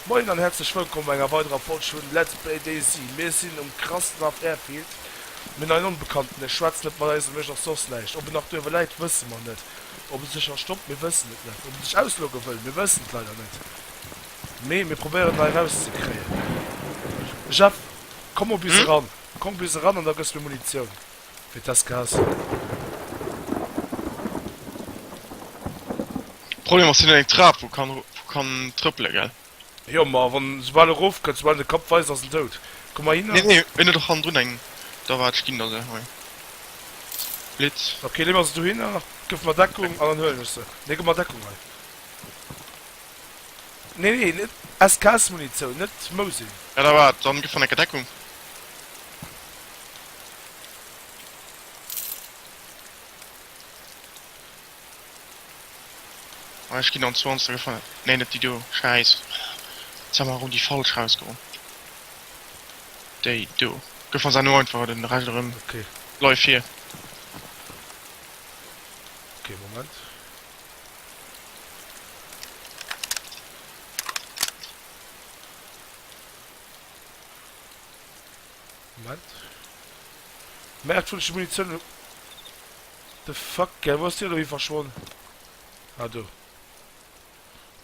Moien an häerzlech wëllkomm bei enger weiderer Folg vun Let's Play DayZ. Mir sinn um Krasnov Airfield. Mir hunn einen Onbekannten, e schwätzt net mat eis, e mécht och soss näischt. Ob en nach duerwe läit, wësse mer net. Ob e sech verstoppt, mir wëssen et net. Ob en sech auslogge wëll, mir wëssen et leider net. Mee mir probéieren en hei erauszekréien. Jeff, komm mol bis eran. Komm bis eran an da gëss mir Munitioun fir d'SKS. Problem ass, hien huet eng Trap wou kann wou kann trëppele gell. Jo ma wann soubal e rof kënnt, soubal en de Kapp weist ass en dout. Komm mei hinner. Nee nee en huet och hannendrun eng, da waart ech ginn der se hei. Blitz. Ok lee mer se dohinner, gëff mer Deckung an dann huelen ech se. Nee gëff mer Deckung hei. Nee nee net SKS Munitioun, net Mosin. Ja da waart, dann gëff mer enker Deckung. Ah, ech ginn an 20 gefaangen. Nee, net déi do. Schäiss. Jetzt haben wir erëm déi falsch rausgeholl. Déi do. Gëff mer se no einfach den Rescht erëm. Okay. Leif hier. Okay, Moment. Moment. Merkt, wou ech die Munition... The fuck, gell, wou ass déi elo hi verschwonn? Ah, do.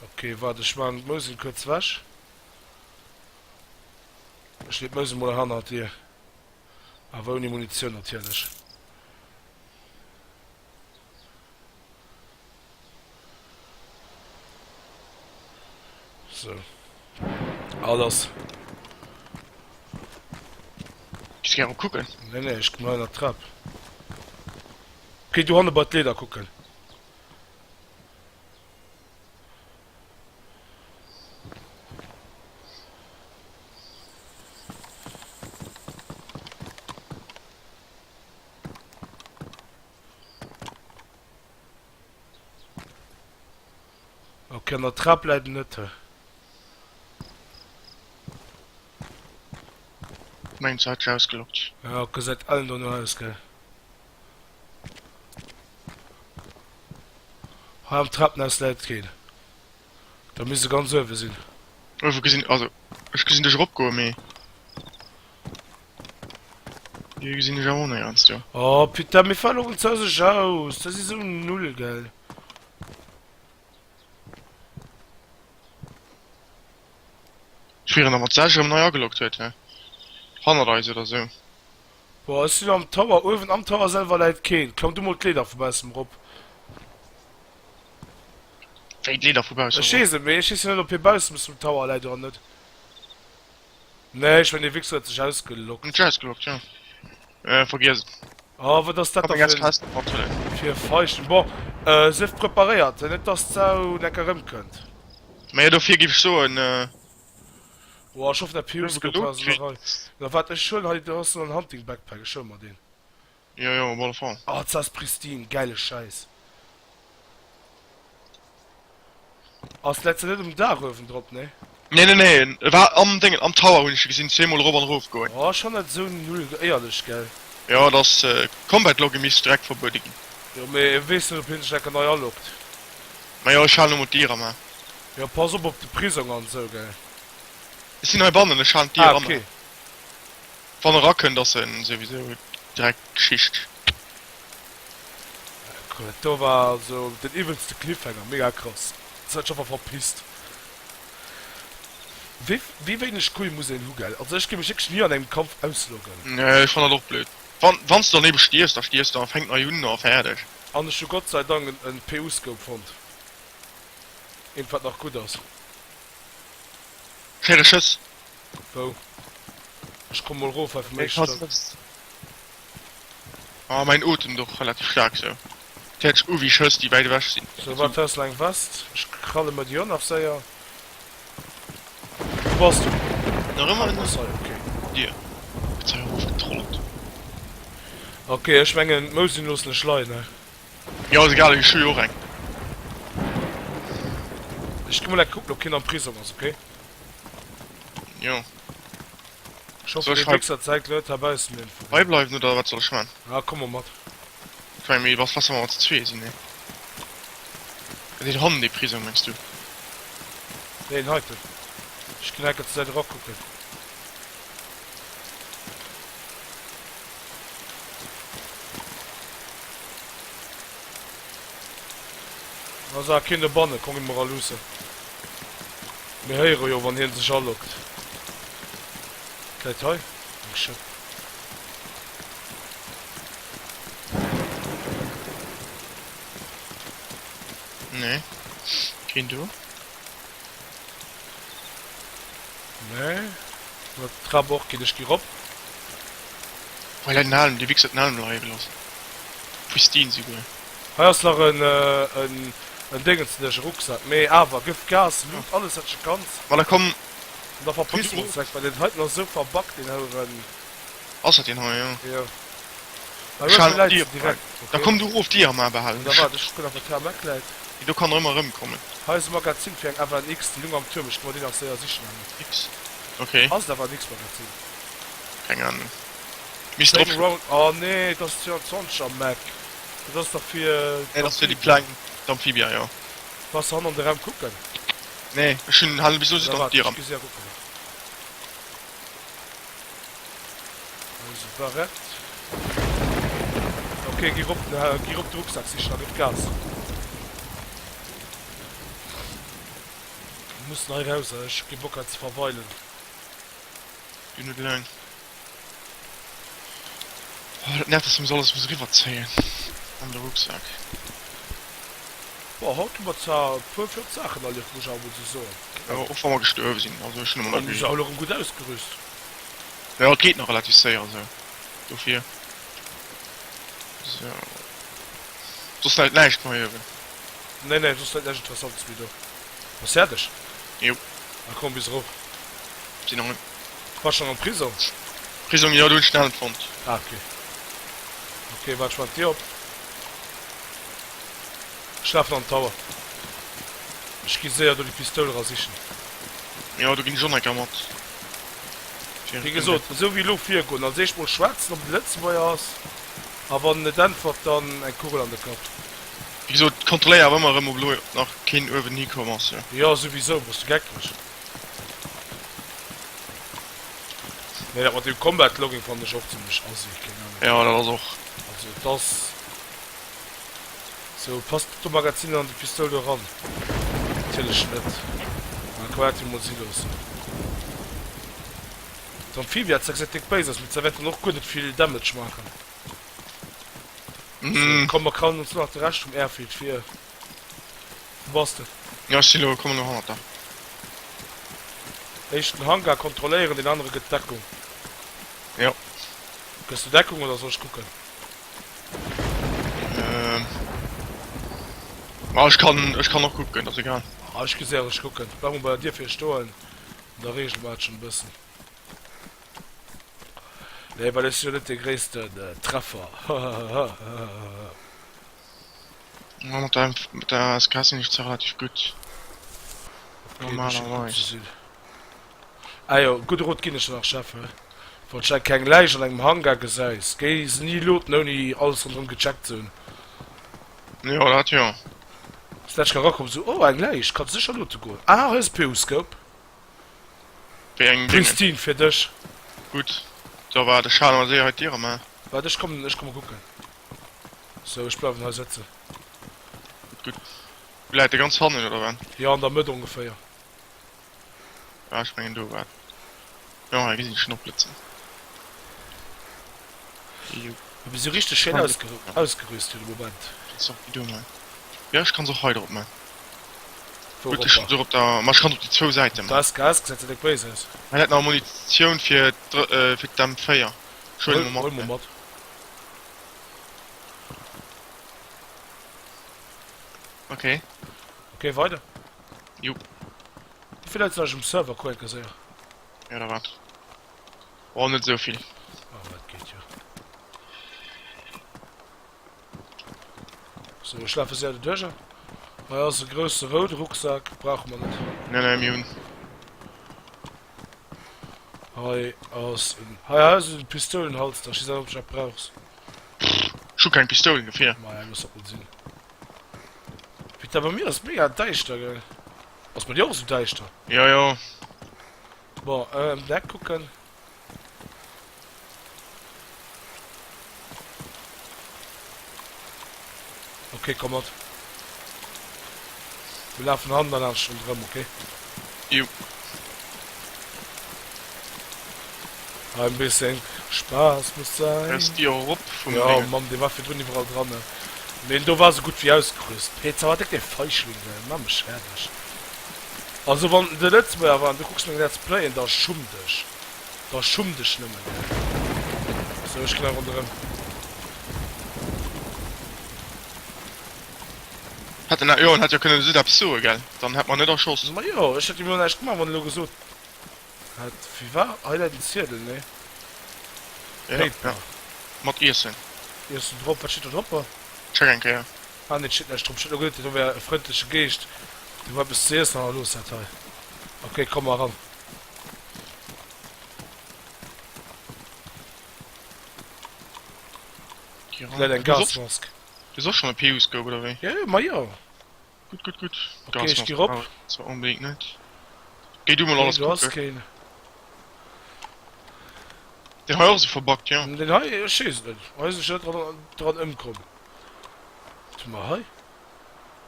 Ok, waart, ech maan d'Mousen kuerz wech. Ech lee d'Mousen mol hannert dir. Awer ouni Munitioun natierlech. Sou. Ah, lass. Gehst gär kucken? Nee, nee, ech komm hei ënner d'Trap. Ok, du hanne bei d'Leeder kucken. Ok, an der Trap läit en net. Mengs hat sech ausgeloggt. Ja, gesäit ellen dono aus, gell? Hei am Trapenhaus läit keen. Da misst e ganz uewe sinn. Uewe gesinn, also ech gesinn dech eropgoen, mee hie gesinn ech awer och néierens do. Oh putain, mir verloren zou sech aus. Dat si sou null, gell? Ech wieren awer sech erëm nei ageloggt huet, he? Hannert eis oder sou. Boah, ech sinn am Tower, uewen am Tower selwer läit keen. Klamm du mol d'Leeder vu baussem rop. Wéi d'Leeder vu baussem Ech weess et, mee ech weess jo net ob hie baussem zum Tower läit oder net. Nee, ech mengen dee Wichser huet sech ausgeloggt. Huet sech ausgeloggt, jo. Äh, vergiess et. Oh, wat ass dat da fir fir e Feischen? Bon, sief preparéiert, net dass d'Sau necker erëmkënnt. Mä dofir géif ech soen. Oh, ech hoffen dat PU-Scope ass nach hei. Na waart, ech huelen hei, do ass nach en Hunting Backpack, ech huele mer deen. Jo, jo, op alle Fall. Oh, d'Sau ass pristine, gäile Schäiss. Ass läit se net um Daach uewen drop, nee? Nee, nee, nee, e war am Déngen, am Tower hunn ech e gesinn, zweemol erop an erof goen. Oh, ech fann dat esou null, éierlech, gell? Jo, et ass, Combat Login misst direkt verbuede ginn. Jo, mee e weess net, ob hien sech enker nei aloggt. Ma jo, ech halen elo mol d'Dier am A. Jo, pass op op de Prisong an esou, gell? Ech sinn heibannen, ech halen d'Dier Ah, am A. okay. Wann e rakënnt, ass en souwisou direkt Geschicht. Dat do war also den iwwelste Cliffhanger, mega krass. Dat huet sech einfach verpisst. Wéi wéi wéineg Couille muss een hu gell? Also ech géif mech wierklech ni an engem Kampf ausloggen. Nee, ech fannen dat och blöd. Wann wanns de dann eben stierfs, da stierfs de a fänkt nei un a fäerdeg. An ech hu Gott sei Dank en PU-Scope fonnt. Eent wat nach gutt ass. Ech héiere Schëss. Wou? Ech komm mol rof hei vum éischte Stack. Ah mäin otemt och relativ staark sou. Et héiert sech u wéi Schëss déi wäit ewech sinn. Sou wat hues eng Vest? Ech kralle mer déi och nach séier. Wou bass du? Nach ëmmer Ah du bass hei, ok. Dier. Gëtt hei erof getrollt. Ok ech mengen d'Mousin loossen ech leien he. Jo ass egal ech hu jo och eng. Ech gi mol eng kucken ob keen am Prisong ass ok. Jo. Ech hoffen dee Wichser zeigt net hei baussen den Vogel. Hei bleiwen oder wat soll ech man? Ah komm mol mat. Ech mengen mee bass besser wa mer zu zwee sinn nee? Deen hannen dee Prisong mengs du? Nee den heiten. Ech ginn enker zur Säit erakucken. Ass awer keen dobannen, komm gi mer era luussen. Mir héiere jo wann hien sech aloggt. Wat läit hei? Eng Schëpp. Nee, keen do. Nee, iwwer d'Trap och ginn. Ech gi rop. Hei läit en Helm, dee Wichser huet den Helm leie gelooss. Pristine souguer. Hei ass nach en en Déngens, e Rucksak, mee awer gëff Gas, Loot, alles wat de kanns. Ma da komm. An da verpissen mer ons direkt, well deen heiten ass esou verbuggt, deen houeren. Ass dat deen hei, jo? Jo. Hei uewe läit se direkt. Da komm du erof, d'Dier am A behalen. Da waart, ech kucken nach wat hei am Eck läit. Do kann er ëmmer erëmkommen. Hei ass e Magazin fir eng FNX, déi lung am Tuerm, ech gi mer déi nach séier sichen hei. X, ok. Ass et FNX-Magazin? Keng Ahnung. Misst drop stoen. Round, oh nee, et ass 22 am Mac. Dat ass dach fir Nee, dat ass fir déi kleng, d'Amphibia, jo. Bass de hannen an de Raum kucken? Nee, ech hunn halen bis elo Da just an waart, d'Dier ech am. gi séier kucken. Hei ass e Barrett. Ok, gi rop, gi rop de Rucksak sichen a gëff Gas. Mir mussen hei raus, ech hu kee Bock hei ze verweilen. Ginn net laang. Oh, dat nervt, dass muss alles muss eriwwerzéien an de Rucksak. Boah, haut hu mer zwar e puer flott Saachen erlieft, muss ech awer mol sou soen. Jo, och wa mer gestuerwe sinn, also ech hunn emol nach. Mir si awer elo rëm gutt ausgerüst. Jo, et geet nach relativ séier esou, dofir. Sou. Soss läit näischt méi uewen. Nee, nee, soss läit näischt Interessantes méi do. Bass fäerdeg? Jo. Da komm bis erof. Sinn nach net. Bass schon am Prisong? Prisong, jo, do hunn ech den Helm fonnt. Ah, ok. Ok, waart, ech maan d'Dier op. Ech lafen an den Tower. Ech gi séier do déi Pistoul era sichen. Jo, do ginn ech och nach eng Kéier mat. Wéi gesot, esou wéi elo virgoen. Als éischt mol schwätzen, ob et e Lëtzebuerger ass, a wann en net äntwert, dann eng Kugel an de Kapp. Wéi gesot, kontrolléier awer ëmmer erëm, ob elo nach keen uewen hikomm ass, jo. Jo, souwisou, bass du geckeg? Nee, dat mat deem Combat Logging fannen ech och zimlech assi, keng Ahnung. Jo, dat ass och. Also et ass sou, passt do Magazin an déi Pistoul do eran? Natierlech net. Ma kann dat jo mol si loossen. D'Amphibia zwar gesäit déck béis aus, mee zwar wäert en och guer net vill Damage maachen. Sou, komm mer krallen ons lo nach de Rescht vum Airfield vir. Wou bass de? Jo, ech sinn elo, kommen elo hannert der. Éischten Hangar kontrolléieren, deen anere gëtt Deckung. Jo. Gëss du Deckung oder soll ech kucken? Ähm. Ma ech kann, ech kann och kucken, ass egal. Ah, ech gi séier, ech kucken. Bleif mol bei der Dier vir stoen, da regele mer dat schonn e bëssen. Nee, well ech sinn jo net dee gréissten Treffer. Hahahahahaha. Ja, mat der, mat der SK sinn ech zwar relativ gutt. Normalerweis. Ah jo, gudde Rot ginn ech der nach, Chef, he? Falls du keng Läich an engem Hangar gesäis, géi se ni looten ouni alles ronderëm gecheckt ze hunn. Jo, dat jo. Ass d'lescht Kéier erakomm, sou, oh eng Läich, kanns sécher loote goen. Ah, hei ass e PU-Scope. Wéi eng Déngen? Pristine fir dech. Gutt, da waart, ech hale mer séier hei d'Dier erëm. Waart, ech kommen, ech komme kucken. Sou, ech bleiwen hei sëtzen. Gutt, gutt. Wou läit de? Ganz hannen, oder wat? Jo, an der Mëtt ongeféier. Ah, ech mengen do war. Jo, hei gesinn ech schon opblëtzen. Jo. Mir si richteg schéin ausgerüst fir de Moment. Kanns och déi do man. Jo, ech kann se och hei drop man. Wou Gutt, ech ropper? se och op der, ma ech kann se op déi zwou Säite Op der man. SKS gesäit se déck béis aus. Hei läit nach Munitioun fir fir d'M4. Ech huelen Huel, emol huel mat, mol ne? mat. Okay. Okay, weider. Jo. Wéi vill Leit sinn eigentlech um Server? Kuck eng Kéier séier. Ja, da waart. Oh, net esou vill. Ah, ma dat geet jo. Sou, ech lafe séier doduercher. Hei ass e grousse roude Rucksak, brauche mer net. Nee, nee, mir hunn. Hei ass en. Hei ass en Pistoulenhalster, ech weess net, ob du dat brauchs. Ech hu keng Pistoulen, dofir. Maja, looss dat mol sinn. Putain, bei mir ass mega däischter, gell? Ass bei dir och esou däischter? Jo, jo. Bon, ëm d'Eck kucken. Ok, komm mat. Mir lafen hannen derlaanscht ronderëm, ok? Jo. Ein bisschen Spaß muss sein. Ass déi och erop vum Jo, Déngen? Mann, dee war virdrun iwwerall dran, ne? Mee do war sou gutt wéi ausgerüst. Pizza, wat déck dee Feichling, gell? Maach mech fäerdeg. Also wann de Lëtzebuerger war an du kucks meng Let's Playen, da schumm dech. Da schumm dech nëmmen, gell? Sou, ech ginn hei ronderëm. Hätt en, jo, en hätt jo kënnen esou eppes soen, gell? Dann hätt mer net erschoss. Ma jo, ech hätt him jo näischt gemaach, wann e lo gesot hätt, Wie war? Hei läit en Ziedel, nee? Ja, Paper. ja. Mat Iessen. Iessen drop. Wat steet do dropper? Check eng Kéier. Ah nee, et steet näischt drop. Ech hätt lo geduet, do wär e frëndleche Geescht, dee mer eppes ze iessen hannerlooss hätt hei. Ok, komm mer eran. Geh Do läit ran. eng Du hues och, Gasmask. du hues och schonn e PU-Scope, oder wéi? Jo, jo, ma jo. Gutt, gutt, gutt. Ok, ech Gasmask gi rop. brauch ech zwar onbedéngt net. Géi du mol Nee, alles do ass kucken. keen. Deen hei och esou verbuggt, jo. Deen hei, ech weess et net. Hei sinn ech net dran, dran ëmkomm. Wat hu mer hei?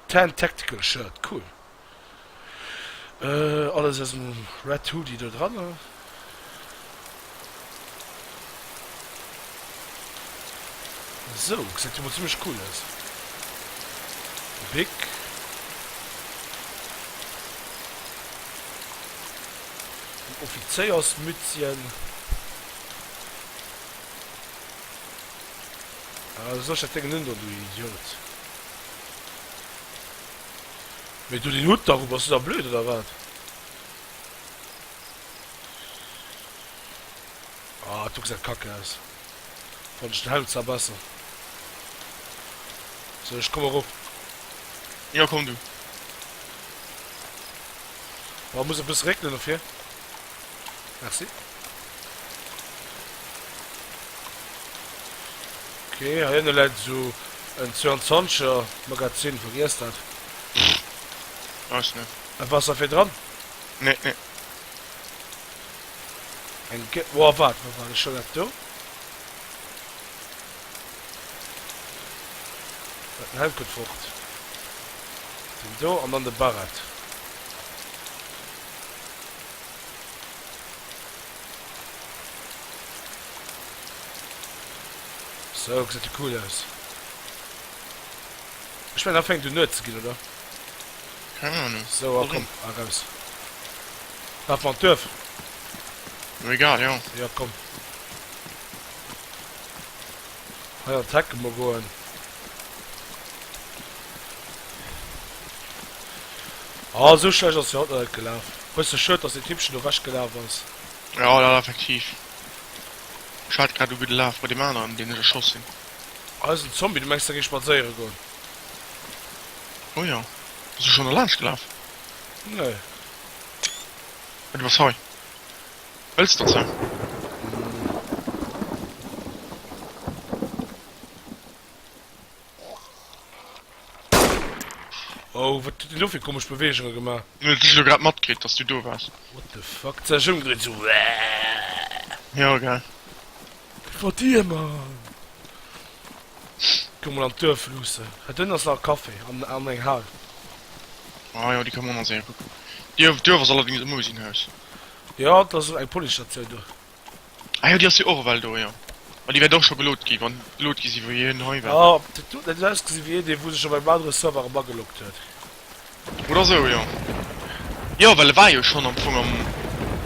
Tan Tactical Shirt, cool. Alles aus dem Red Hoodie do dran. Sou, gesäit jo mol zimmlech cool aus. Big. En Offizéiersmützchen. Ah, du sollst dat Déngen undoen, du Idiot. Mee du den Hutt dach u, bass du da blöd oder wat? Ah, du gesäit kacke aus. Fannen ech den Helm zwar besser. Sou, ech komm erop. Jo, komm du. Boah, muss e bësse réckelen dofir. Merci. Ok, hei ënne läit esou en 22 er Magazin, vergiess dat. Weiß net. E Wasser fir dran? Nee, nee. Eng Ge Woah, waart, waart, waart, ech huelen dat do. Den Helm kënnt fort. Den do an dann de Barrett. Sou, gesäit jo cool aus. Ech mengen, da fänkt un Nuet ze ginn, oder? Keng Ahnung. Sou, a komm, a raus. Laf mer an d'Duerf. Mir egal, jo. Jo, komm. Hei an d'Hecke mol goen. Ah, esou schlecht ass jo haut nach net gelaf. Bësse schued, dass deen Typchen do wech gelaf ass. Jo, dat effektiv. Ech hat grad e gudde Laf bei deem aneren, deen ech erschoss hunn. Hei ass en Zombie, du mengs, da géif spadséiere goen? Oh jo. Bass du schonn derlaanscht gelaf? Nee. Ah, du bass hei. Wëlls dozou? Oh, wat huet deen do fir komesch Beweegunge gemaach? Hun et elo grad matkritt dass du do wars. What the fuck, huet sech ëmgedréit esou Wäääää. Jo gell. Wat wor dir Mann? Goe mol an d'Duerf luussen. Hei dënn ass nach e Café an an eng Hal. Ah jo, déi kënne mer och nach séier kucken. D'Duerf Duerf ass allerdings e Mousinhaus. Jo, et ass eng Policestatioun do. Ah jo, déi ass jo och ewell do, jo. Ma déi wäert och scho gelot gi, wann gelot gi si wou hien hei war. Ah, dat huet net ausgesinn wéi een, dee wou sech op engem anere Server erëm ageloggt huet. Oder sou, jo. Jo, well e war jo schonn am Fong am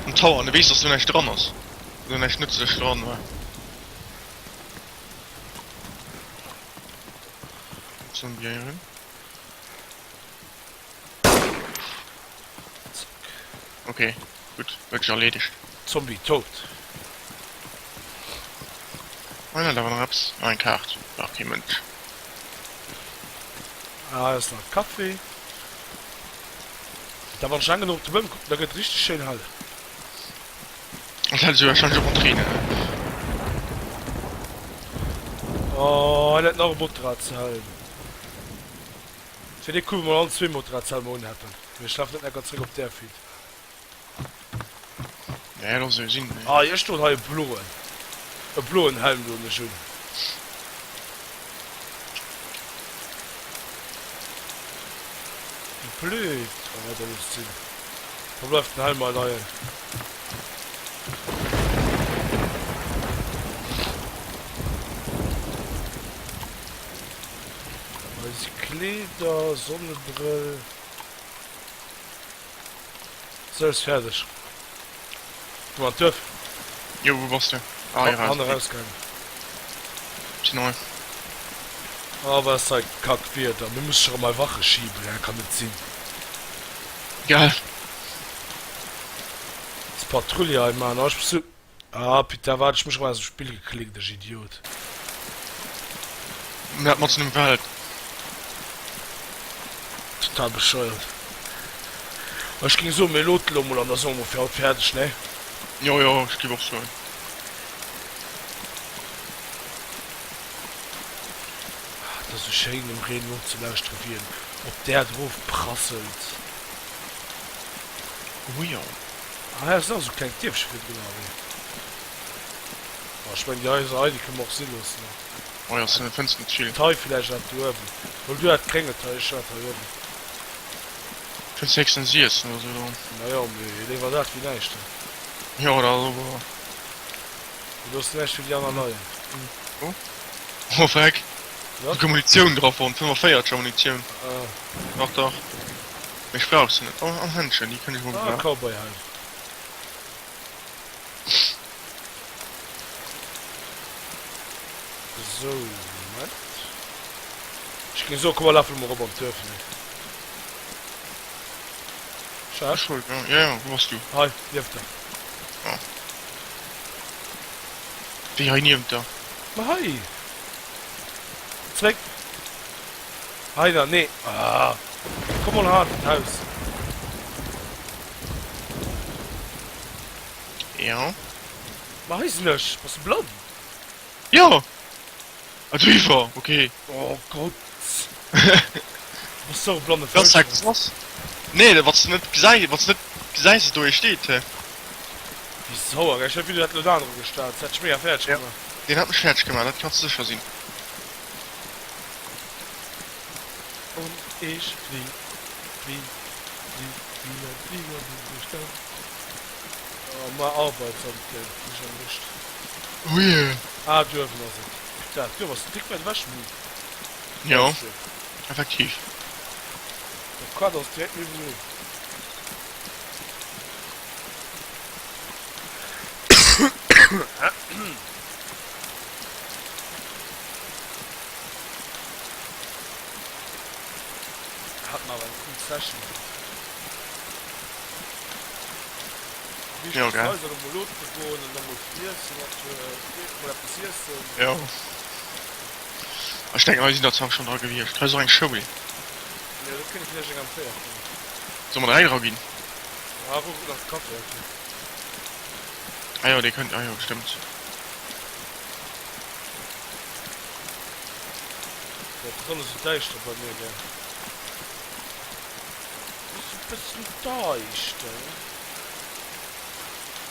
am Tower an e weess, dass do näischt dran ass, do näischt Nëtzlech dran war. Zombie heihin. Ok, gutt, huet sech erleedegt. Zombie tot. Hei läit awer nach eppes. Ah, eng Kaart. Brauch kee Mënsch. Ah, hei ass nach e Café. Da wann ech laang genuch op de Bëmm kucken, da gëtt et richteg schéin hell. An hält esou warscheinlech och mat reenen, ne? Oh, hei läit nach e Motorradshelm. Et wier dee cool, wa mer allen zwee Motorradshelmer unhätten. Mee ech lafen net necker zréck op d'Airfield. Ja, dat ass sinn. Ah, ech doen hei e bloen. E bloen Helm doen ech un. Wéi blöd. Oh, da loosst sinn. Da bleift den Helm hei leien. Eis Kleeder, Sonnebrëll. Sou, ass fäerdeg. Komm an d'Duerf. Jo, wou bass de? Ah, hier raus. Hanne rausgaangen. Sinn hei. Oh, wat ass hei kack Wieder. Mir musse scho rem hei Wache schiben, dat kann net sinn. Gell. Des Patrouille hei man. Oh, ech muss sou. Ah putain, waart, ech mech rem aus dem Spill geklickt, ech Idiot. Dat matzen um Feld. Total bescheuert. Ech ging soen, mir looten lo mol an da soe mer fir haut fäerdeg, ne? Jo, jo, ech giff och soen. Ah, et ass sou schéin dem Reen nozelauschteren, wéi en op d'Äerd erof prasselt. Oh jo. Ah hei ass nach esou klengt Dierfche virdrun awer. Oh ech mengen déi Haiser hei déi kënne mer och si loossen. Oh jo, se fënns net vill. D'Hei villäicht dat do uewen. Hol du dat grénget hei, ech dat hei uewen. Fënns héchstens Iessen oder sou dran. Majo, mee léiwer dat wéi näischt he. Jo, dat ass och wouer. Mir loossen näischt fir déi aner leien. Oh, oh freck. Wat? Souguer Munitioun dra fonnt, 45 er Munitioun. Ah. Dach, dach. Mee ech brauch se net. Oh, an Händschen, déi kënnt ech mol Ah, gebrauchen. Cowboyhelm. Sou, Moment. Ech géing soen, komm mer lafe mol erop an d'Duerf, nee? Chef? Ech wollt, ja, ja, wou bass du? Hei, nieft der. Oh. Wéi hei niewent der? Ma hei! Zréck! Hei da, nee, ah, komm mol hannert dat Haus. Ja. Ma hei sinn ech, bass de blann? Jo! Ah, driwwer, okay. Oh Gott. Bass du och e blanne Das Vëlker? krass. Nee, wann s de net gesäis, wann s de net gesäis, dass do ee steet, hä? Wéi sauer, gell? Ech hat Video dat lo anere gestallt, dat hat dech mega fäerdeg Ja. gemaach. Deen hat mech fäerdeg gemaach, dat kanns de sécher sinn. Und ich flieg, flieg, flieg wie ein Flieger bin ich dann. Oh, ma Arbeitsamt gell, nicht am Licht. Oh yeah. Ah, du uewen ass et. Putain, du ass dick wäit ewech vum Jo, Airstrip. effektiv. Der Quad ass direkt niewendrun. Hat mer awer eng cool Session haut. Jo, Wichteg gell. hei ass elo mol loote goen an da mol friessen, mol eppes iessen. Jo. Ech denken hei sinn der zwar schon dra gewiescht. Hei ass och eng Schoul. Jo, do kéint ee villäicht eng M4 fannen. Solle mer dräi dra ginn? Ah, wou nach de Café, okay. Ah jo, dee kënnt, ah jo, stëmmt. Et ass alles sou däischter bei mir, gell? Ass e bëssen däischter.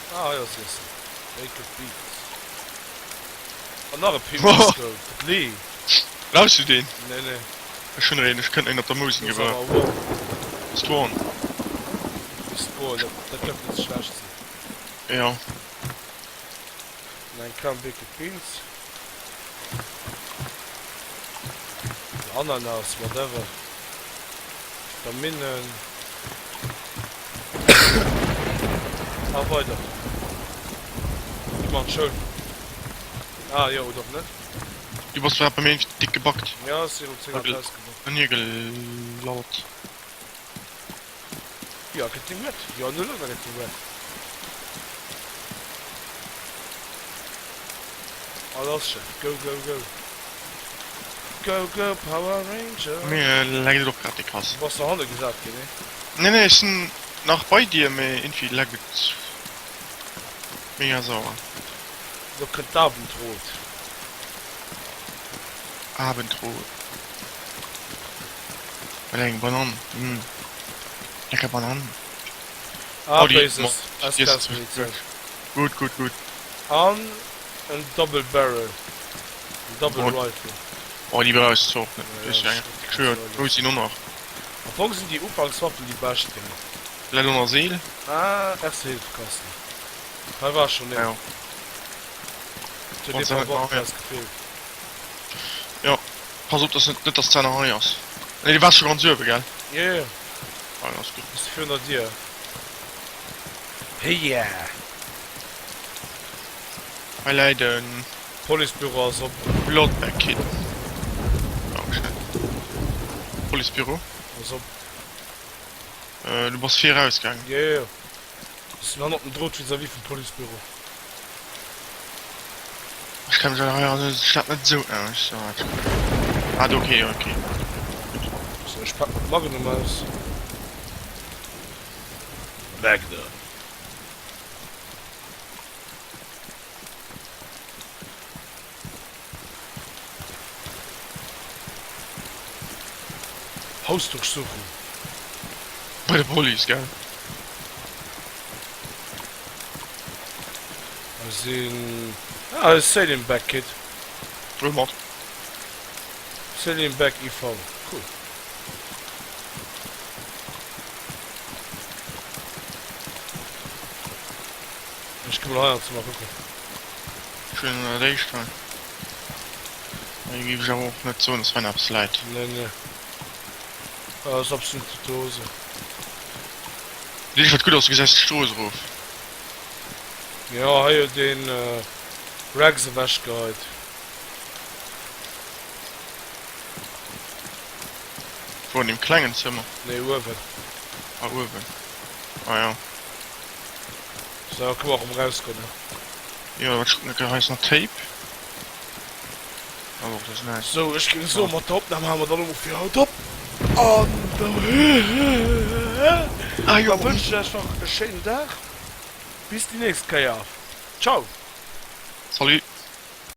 Ah, hei ass Iessen. Baked Beans. An nach e Pimento. Wat lee? Brauchs du deen? Nee, nee. Ech hunn een, ech kënnt een op der Mousen Do ass awer gebrauchen. One. Spawn. Respawn, dat, dat dierft net schlecht sinn. Jo. An eng kleng Baked Beans. Oder Ananas, whatever. Vitaminnen. A weider. Gi mer an d'Schoul. Ah jo, oder och net. Du bass grad bei mir iergendwéi déck gebackt. Ja, ech si rëm 10 an d'Haus gebackt. An hier gelalt. You are getting wet. You are no longer getting wet. A lass Chef, go go go. Go go Power Rangers. Mir leckt et och grad déck krass. Du bass no hanne gesat ginn, nee? Nee nee, ech sinn nach bei dir, mee iergendwéi leckt et mega sauer. Lo kënnt d'Abendrot. Abendrot. Well eng Banann, mm. Lecker Banann. Ah, Oh, déi Bases, déi SKS ass Munitioun. Gutt, gutt, gutt. An en Double Barrel, en Double Rifle. Oh, déi brauchs de och net. Ech eng Schwör, wou sinn och nach? Am Fong sinn déi Ufankswaffen déi bescht, gell? Läit ënner Seel. Ah, Erste Hilfe Kasten. Hei war schon een. Ah jo. Et huet ee Verband eis gefeelt. Jo, pass op dass net net dass d'Senner hei ass. Nee, du waars scho ganz uewe, gell? Jo, jo. Ah, dann ass gutt. Ass virun der Dier. Heya! Hei läit en. Policebüro ass op. Bloodbag Kit. Dankeschön. Policebüro. Ass op. Du bass vir erausgaangen. Jo, jo. Ech sinn hannert dem Drot vis-à-vis vum Policebüro. Ech kenne mech hei an der Stad net esou aus. Ah do, okay, okay. Gutt. So, ech packen d'Magnum aus. Magnum. Hausdurchsuchung. Bei der Police, gell? Hei sinn. Ah, hei ass Saline Bag Kit. Huel mat. Saline Bag IV. Cool. Ech gi mol hei an d'Zëmmer kucken. Ech hunn dat éischt hei. Hei géif ech awer och net soen, dass hei nach eppes läit. Nee, nee. Dat ass absolut toute Hose. Dat eenzegt wat gutt ass, du gesäis d'Strooss erof. Jo, hei huet een Rex ewechgeheit. Wou, an deem klengen Zëmmer? Nee, uewen. Ah, uewen. Ah jo. Sou, kënne mer och erëm erausgoen, ne? Jo, wat ech kucken, hei ass nach Tape. Ah, och dat ass näischt. Sou, ech géing soen, mat der Opnam hale mer dann elo fir haut op. An da Ah jo. wënschen ech iech nach e schéinen Dag. Bis déi nächst Kéier. Ciao. Salut.